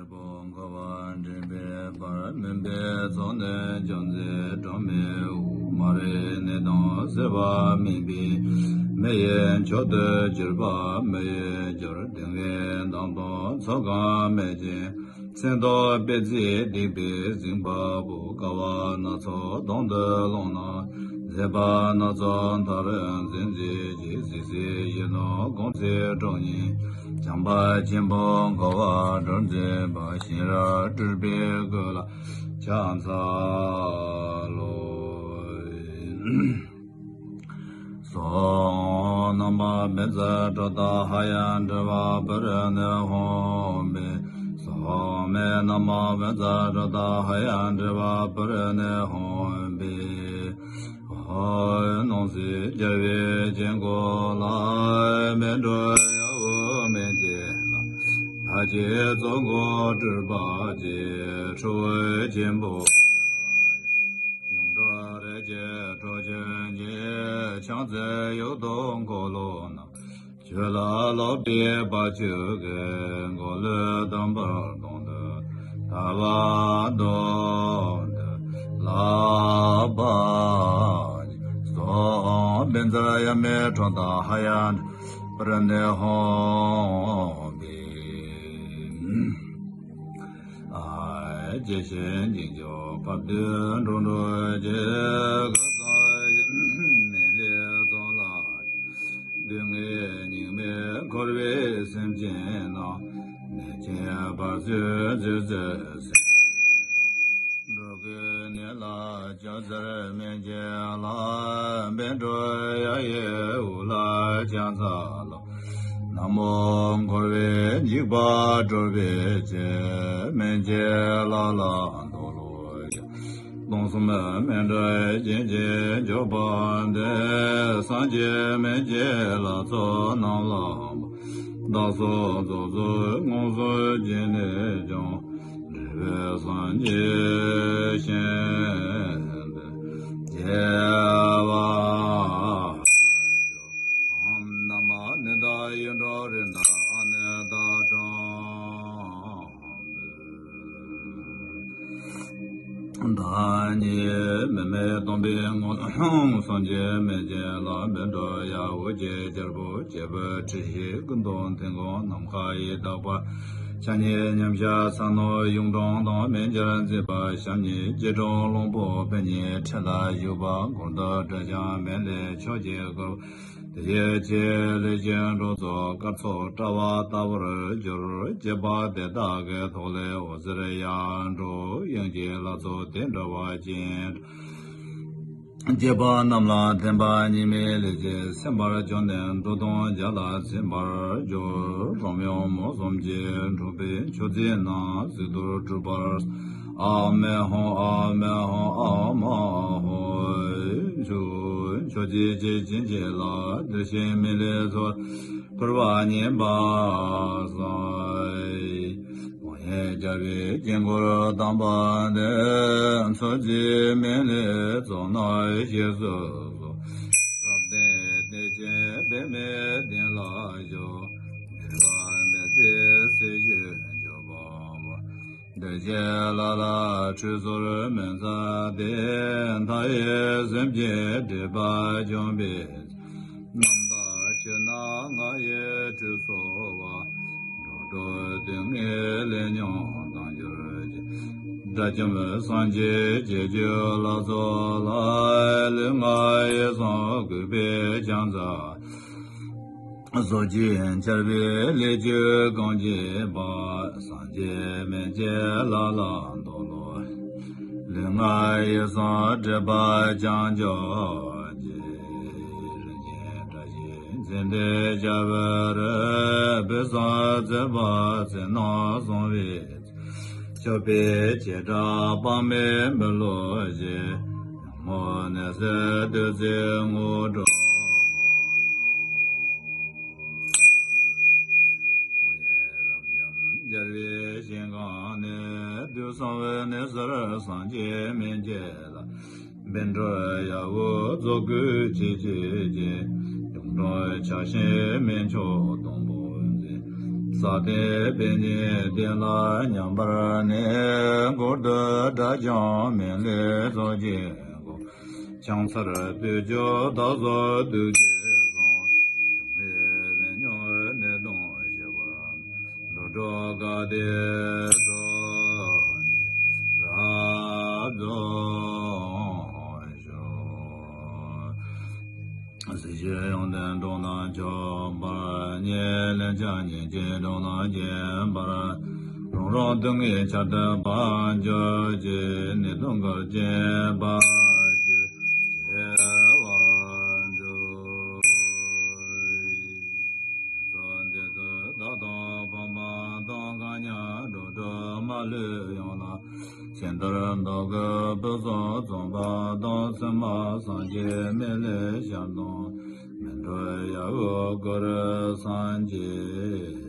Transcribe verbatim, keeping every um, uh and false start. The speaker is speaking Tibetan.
པོ་འཁོར་བ་འདྲེན་པའི་བར། མུན་པའི་ཚོགས་ནི་འཇོམས་མཛད་སྒྲོན་མེའི་དབུས། མ་རིག་ནད་དང་སྲེད་པ་མེད་པའི་མི་ཡི་མཆོག་ཏུ་གྱུར་པ་མི་ཡི་གྱུར། དུས་ངན་མདངས་སྟོང་ཚོགས་ཁང་མེད་ཅིང་། མཚན་ཐོགས་པད་ཚལ་བརྡེག་པའི་གཟིངས་པ་པོ། དཀའ་བ་སྣ་ཚོགས་གདོང་དུ་བླངས་ན། མཛད་པ་སྣ་ཚོགས་མཐར་འཛིན་མཛད་ཅིང་། གཟིགས་སའི་གཞི་རྣམས་གོང་ཚད་གྲོགས་བརྙེས། བྱམས་པ་ཆེན་པོ་འཁོར་བ་སྒྲོལ་མཛད་པ། ཤེས་རབ་སྤྲུལ་པའི་སྐུ་ལ་ཕྱག་འཚལ་ལོ། གསུང་། ནམ་མཁའ་མེ་བཙའ་སྒྲོ་བཏགས་ཧ་ཡ་ཌི་བ་པུ་རི་ནི་ཧཱུྃ་ཕཊ། གསུང་མེ་ནམ་མཁའ་མེ་བཙའ་སྒྲོ་བཏགས་ཧ་ཡ་ཌི་བ་པུ་རི་ནི་ཧཱུྃ་ཕཊ། ཨོ། སྣང་སྲིད་རྒྱལ་བའི་དཀྱིལ་འཁོར་ལ། བཻ་ཌཱུརྱ་འོད་མན་ཆད་ལ། ལྷ་ཆེན་ཙོང་ཁ་སྤྲུལ་པ་ཆེ། ཁྲོ་བོ་ཆེན་པོ་དེ་ལ་ཡང་། ཡུངས་འབྲུ་རིན་ཆེན་ཁྲོ་ཆུན་གྱིས། ཕྱག་འཚལ་གཡུ་ཐོག་འཁོར་ལོ་རྣམས། ཆོས་ལ་སློབ་པའི་བར་ཆད་ཀུན། འཁོར་ལོས་སྟོངས་པར་གདོང་དུ། ཐར་པ་གདོང་དུ་བརླག་པར་གྱུར་ཅིག། སོགས་བཻ་ཙཱ་ཡ་མའི་ཁྲོད་དུ་ཧ་ཡ་ཌི་བ་པུ་རི་ནི་ཧཱུྃ་ཕཊ། ཨ། ཇི་བཞིན་འཇིགས་སྐྱོབ་བར་དོའི་འགྲོ་དྲུག་གི། ཁ་ཙ་མེ་ལྷའི་ཚོགས་ལ། སྡུག་བསྔལ་སྙིགས་མས་འཁོར་བའི་སེམས་ཅན་རྣམས། མེ་ཆེན་འབར་སོས་ཚོས་བསྲེགས་ཟིན་པའི་དོན། འགྲོ་ཀུན་ནད་ལ་སྐྱོབ་ཚུལ་སྨན་དཔྱད་ལ། བཻ་ཌཱུརྱ་ཡི་དབུ་ལ་ཕྱག་འཚལ་ལོ། ན་མོ་འཁོར་བའི་འཇིགས་པ་སྒྲོལ་བའི་ཕྱིར། སྨན་དཔྱད་ལ་ལ་མདོ་ལུགས་ཀྱི། སྟོང་གསུམ་སྨན་གྲོལ་རྒྱན་གྱི་འཇོག་པ་འདི། སངས་རྒྱས་སྨན་དཔྱད་ལ་སོགས་རྣམས་ལ། བདག་སོགས་ཚོགས་རྫོགས་མངོན་སུམ་བརྒྱུད་ནས་ཀྱང་། འབྲེལ་པའི་སངས་རྒྱས་ཞིང་དུ་སྐྱེ་བར་ཤོག། ཨོཾ་ན་མ་ནི་དཱ། ཡེ་འབྲོག་རི་དྭགས་ནི་དྭགས་ཁྲོམ་བདག་ཉིད་མི་མེད་སྟོང་པའི་ངང་། སངས་རྒྱས་སྨན་དཔྱད་ལ། བཻ་ཌཱུརྱ་འོད་ཀྱི་རྒྱལ་པོ་བྱེད་པོ་ཁྲི་བཞི་སྐུ་མདོག་མཐིང་གོང་ནམ་མཁའ་ཡི་དྭགས་པོ། ཕྱག་གཉིས་མཉམ་གཞག་ཚ་ནོར་གཡུང་དྲུང་དང་། མི་འགྱུར་མཛེས་པ་ཞབས་གཉིས་སྐྱིལ་ཀྲུང་ལྷུང་པོ་པད་ཉི་ཁྲི་ལ་བཞུགས་པ། གོང་དུ་བསྒྲུབས་ཀྱང་མེ་ལྷའི་ཕྱོགས་ཀྱི་སྐུ། དེ་ཡི་ཕྱིར་ལས་ཀྱི་འགྲོ་ཚོགས་སྐར་ཚོགས་བཀྲ་བ་ལྟ་བུར་གྱུར། སྐྱེས་པ་དེ་དག་གི་ཐོག་ལས་འོད་ཟེར་ཡར་འཕྲོས། དབྱིངས་ཀྱི་ལྷ་ཚོགས་དེ་འདྲ་བ་ཅན། སྐྱེས་པ་རྣམས་ལ་བརྟེན་པ་ཉི་མའི་ལས་ཀྱིས་སེམས་པར་གྱུར་ནས། འགྲོ་དོན་རྒྱ་ལ་འཛིན་པར་འགྱུར། རོ་མྱོང་མུན་གསུམ་གྱིས་གྲུབ་པའི་མཆོད་རྫས་རྣམས་གཟིགས་རྟོག་གྲུབ་པར། ཨ་མེ་ཧོ་ཨ་མེ་ཧོ་ཨ་མ་ཧོ། མཆོད་མཆོད་ཅིང་བྱིན་གྱིས་བརླབ། བདུད་བཞིའི་མེ་ལྷའི་ཚོགས་འཁོར་བ་ཉེ་བར་བསལ། དབང་ཡང་རྒྱལ་བའི་དཀྱིལ་འཁོར་དམ་པ་འདི། མཚོན་བྱེད་མེ་ལྷའི་ཚོགས་རྣམས་ཞེས་སུ་གསོལ། རབ་བརྟན་གཏེར་ཆེན་པདྨའི་གདན་ལ་བཞུགས། འདུས་པ་མེ་ལྷའི་སྲི་ཞུས་འཇོམས་པ་མོ། འདུས་བྱས་ལ་ལ་ཁྲུས་གསོལ་སྨན་ཟ་སྟེ། མཐའ་ཡས་སེམས་ཅན་སྒྲིབ་པ་འཇོམས་པའི། རྣམ་དག་ཕྱིར་ན་ང་ཡི་ཁྲུས་གསོལ་བ། འགྲོ་དྲུག་སྡུག་བསྔལ་ལས་ཉུང་དང་གྱུར་ཅིག། དགྲ་བཅོམ་སངས་རྒྱས་ཀྱི་རྒྱུད་ལ་སོགས་ལ། ལུས་ངག་ཡིད་གསུམ་གུས་པས་ཕྱག་འཚལ། གཟུགས་ཅན་ཆར་པའི་ལས་ཀྱིས་གང་བྱས་པ། སངས་རྒྱས་སྨན་དཔྱད་ལ་ལ་མདོ་ལུགས། ལུས་ངག་ཡིད་གསུམ་སྒྲིབ་པ་བྱང་ཆུབ་ཀྱི། ལུས་ཅན་བཀྲ་ཤིས་འཛིན་པའི་ཞབས་རུ། བོད་སོག་བཙན་པོ་ཚེ་རྣམས་བསྲུང་བའི། སྐྱོབ་པའི་བྱེ་བྲག་དཔག་མེད་མི་བསླུ་ཞིང་། ཉོན་མོངས་ནད་སེལ་བདུད་རྩིའི་དངོས་གྲུབ། ཁོང་ཡི་རབ་འབྱམས་རྒྱལ་བའི་ཞིང་ཁམས་ནས། དུས་གསུམ་གནས་གསུམ་སངས་རྒྱས་སྨན་དཔྱད་ལ། བཻ་ཌཱུརྱ་འོད་རྫོགས་སྐུ་ཆེ་ཆེ་ཅན། གཡུང་དྲུང་ཕྱག་ཆེན་སྨན་མཆོག་སྡོང་པོ་འཛིན། ས་སྟེང་པད་ཉི་སྟེང་ལ་མཉམ་པར་གནས། གོང་དུ་སྒྲ་བཅོམ་མི་ལས་ཚོགས་ཀྱི་སྒོ། ཕྱག་འཚལ་བོད་ཀྱི་བདག་སོགས་ཐུགས་བསྐྱེད་བཟང་། འབྱུང་བའི་རིམས་ནད་ནད་གདོན་ཞི་བར། འགྲོ་དྲུག་དགའ་བདེ་སོགས་ནི་རབ་རྫོགས་ཤོག། གཟི་བརྗིད་ཡོན་ཏན་འགྲོ་རྣམས་སྐྱོབ་པར་བརྙེས། ལན་ཆགས་ཉེས་ཅན་འགྲོ་རྣམས་སྐྱོབ་པར། རང་རང་སྡུག་བསྔལ་ཆར་དུ་བབས་གྱུར་ཅིག། ནད་གདོན་གར་གྱིས་བབས་གྱུར་ཅིག། ཞི་བར་མཛོད། ཚོགས་འདི་ཚོ་བདག་དང་ཕ་མ་དང་གང་ཉག་འགྲོ་དྲུག་མ་ལུས་ཡོངས་ལ། ཇི་ལྟར་བདག་གི་ཕུན་སུམ་ཚོགས་པ་དང་། སེམས་མ་སངས་རྒྱས་མི་ལུས་ཞིང་དང་། སྨིན་གྲོལ་ཡབ་འོད་གུ་རུ་སངས་རྒྱས།